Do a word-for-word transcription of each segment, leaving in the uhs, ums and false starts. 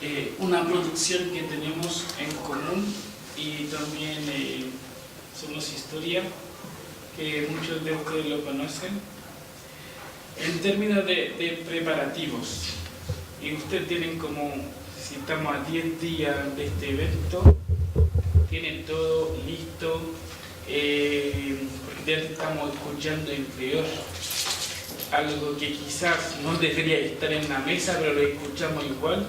Eh, una producción que tenemos en común y también eh, somos historia, que muchos de ustedes lo conocen. En términos de, de preparativos, y ustedes tienen como, si estamos a diez días de este evento, tienen todo listo, eh, porque ya estamos escuchando en creol, algo que quizás no debería estar en la mesa, pero lo escuchamos igual,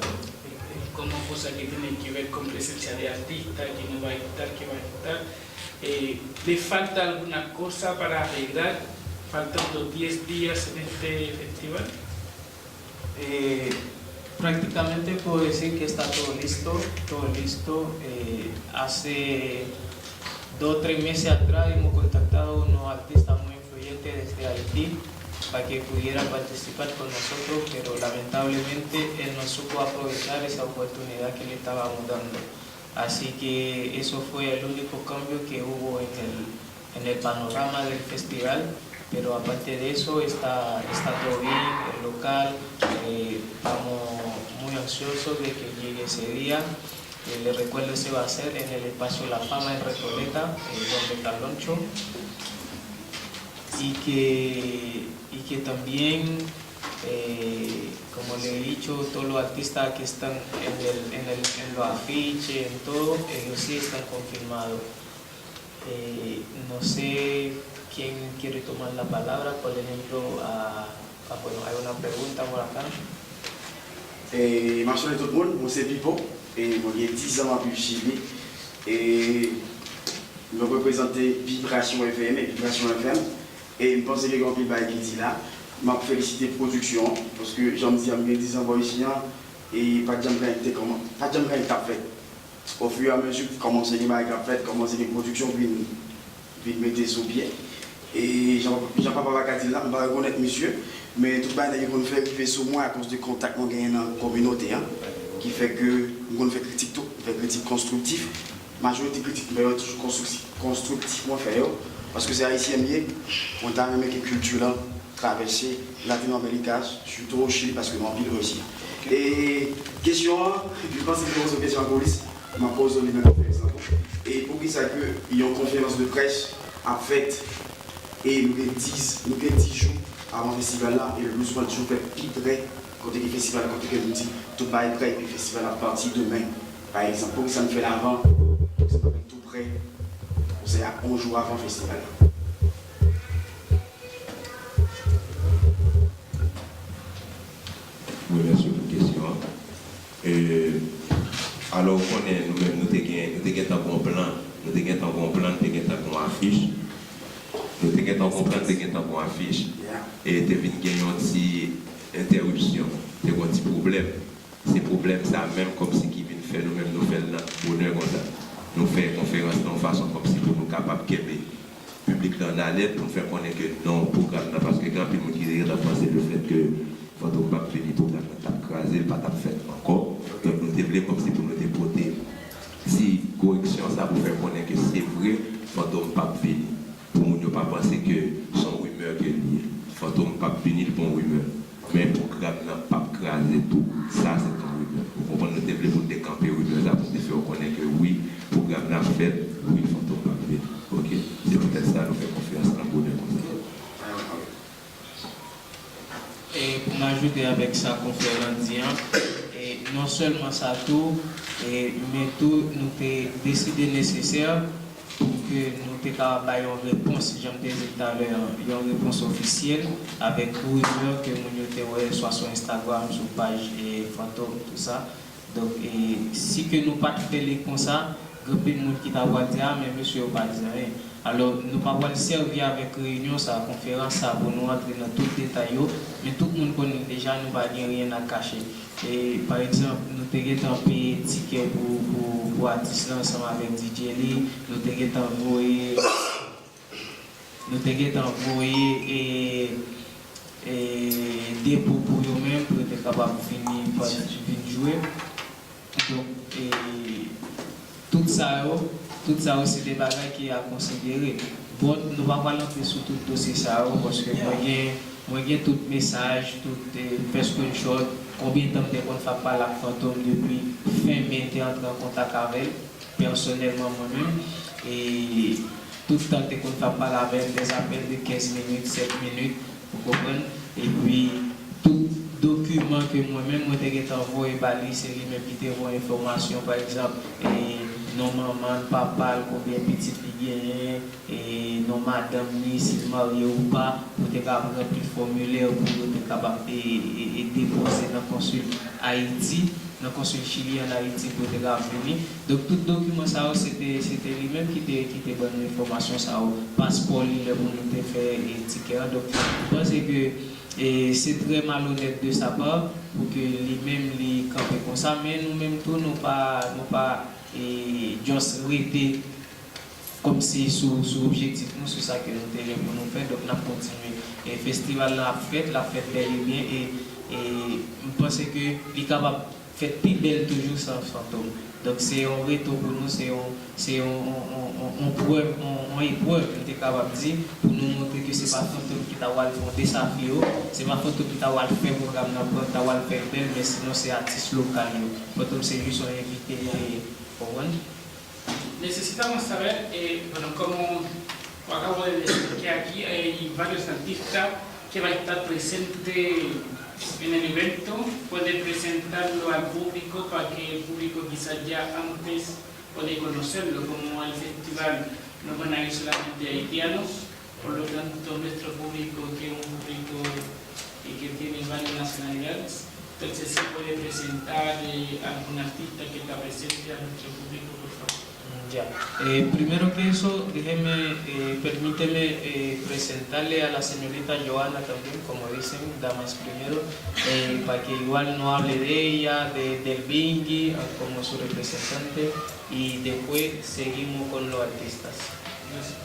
como cosas que tienen que ver con presencia de artistas, que no va a estar, que va a estar. Eh, ¿le falta alguna cosa para arreglar, faltando diez días en este festival? Eh, prácticamente puedo decir que está todo listo, todo listo. Eh, hace dos o tres meses atrás hemos contactado a unos artistas muy influyentes desde Haití para que pudieran participar con nosotros, pero lamentablemente él no supo aprovechar esa oportunidad que le estábamos dando. Así que eso fue el único cambio que hubo en el, en el panorama del festival, pero aparte de eso está, está todo bien, el local, eh, estamos muy ansiosos de que llegue ese día. Eh, les recuerdo, se va a hacer en el espacio La Fama en Recoleta, eh, donde Caloncho, y que, y que también, eh, como le he dicho, todos los artistas que están en, el, en, el, en los afiches, en todo, ellos sí están confirmados. Eh, no sé quién quiere tomar la palabra, por ejemplo, a, a, bueno, hay una pregunta por acá. Eh, m ap salye tout moun, mwen se Pipo, e mwen gen dizan m ap viv Chili, e mwen reprezante Vibration F M, Vibration F M, e m panse ke gen anpil bagay ki di la. M ap felisite pwodiksyon an, paske jan m di a, m gen dizan bò isi an, e pa t janm gen anyen ki te kòman, pa t janm gen anyen ki t ap fèt. Au fur et à mesure, kòmanse gen bagay k ap fèt, kòmanse gen pwodiksyon vin, vin mete sou pye. E jan, jan papa pa ka di l la, m pa rekonèt misye, men tout bagay nèg yo konn fè rive sou mwen akoz de kontak mwen genyen nan kominote an, ki fè ke m konn fè kritik tou, m fè kritik konstriktif. Majorite kritik m fè yo toujou konstriktif, konstriktif mwen fè yo, paske se ayisyen m ye, mwen ta renmen ke kilti lan travèse Latin America, surtout au Chili, paske nou anpil isi a. E kesyon an, m panse ke poze kesyon an pou Lis, m ap poze li nan konferans lan tou. E poukisa ke yon konferans de près ap fèt e nou gen dis, nou gen dis jou avan festival la, e le Blues One jou fèt pi prè, kote ke festival, kote ke nou di tout bagay prè, epi festival ap pati demen, pa egzanp. Poukisa nou fè l avan? Poukisa nou pa fè l tou prè, konsèy a, yon jou avan festival la? Wi, mèsi pou kesyon an. E, alò, ou konnen, nou menm, nou te gen, nou te gentan gon plan. Nou te gentan gon plan, nou te gentan gon afich. Nou te gentan gon plan, nou te gentan gon afich. E te vin gen yon ti entèripsyon, te gon ti pwoblèm. Se pwoblèm sa menm kòmsi ki vin fè nou menm nou fè l nan bonè konsa. Nou fè konferans nan yon fason kòmsi pou nou kapab kenbe piblik lan nan alèt pou n fè konnen ke non, pwogram nan, paske gen anpil moun ki te gentan panse lefèt ke Fantom p ap vini, pwogram nan t ap kraze, l pa t ap fèt ankò. Donk nou te vle kòmsi pou nou te pote ti koreksyon sa pou fè konnen ke se vre, Fantom p ap vini. Pou moun yo pa panse ke se yon rimè ke l ye. Fantom p ap vini, l pa yon rimè. Men pwogram nan p ap kraze tou. Sa se t yon rimè. Ou konprann, nou te vle pou n te kanpe rimè sa pou n te fè yo konnen ke wi, pwogram nan ap fèt, wi, Fantom p ap vini. Oke? Se poutèt sa nou fè konferans lan bonè konsa. E pou m ajoute avèk sa konfrè lan di an, e non sèlman sa tou, e men tou nou te deside nesesè pou ke nou te kapab bay yon repons, jan m te di l talè an, yon repons ofisyèl avèk rimè ke moun yo te wè swa sou Instagram, sou paj e Fantom, tou sa. Donk, e si ke nou pa t fè li konsa, gen anpil moun ki ta pral di, a, men mesye yo pa di anyen. Alò, nou pa pral sèvi avèk reyinyon sa, konferans sa, pou nou antre nan tout detay yo, men tout moun konnen deja nou pa gen ryen a kache. E, pa egzanp, nou te gentan peye tikè pou, pou, pou atis la ansanm avèk D J li, nou te gentan voye. Nou te gentan voye e, e, depo pou yo menm, pou yo te kapab vini, vin jwe. Donk, e, tout sa yo, tout sa yo se de bagay ki a konsidere. Bon, nou pa pral antre sou tout dosye sa yo, paske mwen gen, Mwen gen tout mesaj, tout, eh, fè screenshot, konbyen tan m te konn f ap pale ak Fantom depi fen me, m te antre an kontak avè l pèsonèlman mwen menm. E tout tan m te konn f ap pale avè l, des appels de quinze minit, sèt minit, ou konprann? Epi tout dokiman ke mwen menm mwen te gentan voye ba li, se li menm ki te voye enfòmasyon, pa egzanp, e non manman l, papa l, konbyen pitit li genyen, e non madanm li, si l marye ou pa, pou te kapab ranpli fòmilè pou yo te kapab e, e, e depoze nan konsil Ayiti, nan konsil Chili ann Ayiti pou yo te kapab vini. Donk, tout dokiman sa yo, se te, se te li menm ki te, ki te ban nou enfòmasyon sa yo, paspò li lè pou nou te fè e, tikè an. Donk, m panse ke e, se trè malonèt de sa pa pou ke li menm li kanpe konsa, men nou menm tou, nou pa, nou pa e, just rete kòmsi sou, sou objektif nou, sou sa ke nou te gen pou nou fè. Donk, n ap kontinye. E festival la ap fèt, l ap fèt bèl e byen, e, e m panse ke li kapab fèt pi bèl toujou san Fantom. Donk, se yon reto pou nou, se yon, se yon, yon, yon, yon, yon prèv, yon, yon eprèv, nou te kapab di, pou nou montre ke se pa Fantom ki ta pral fè yon desafiyo, se pa Fantom ki ta pral fè pwogram nan pran, ta pral fè l bèl, men sinon se atis lokal yo. Fantom se jis yon envite, e, konprann? Necesitamos saber, eh, bueno, como acabo de decir, que aquí hay varios artistas que va a estar presente en el evento. Puede presentarlo al público para que el público quizás ya antes puede conocerlo, como el festival no van a ir solamente haitianos, por lo tanto nuestro público que es un público y que tiene varias nacionalidades. Entonces, si puede presentar eh, algún artista que está presente a nuestro público, por favor. Ya. Eh, primero que eso, déjeme, eh, permíteme eh, presentarle a la señorita Joana también, como dicen, damas primero, eh, para que igual nos hable de ella, de, del Bingui, ah, como su representante, y después seguimos con los artistas. Gracias.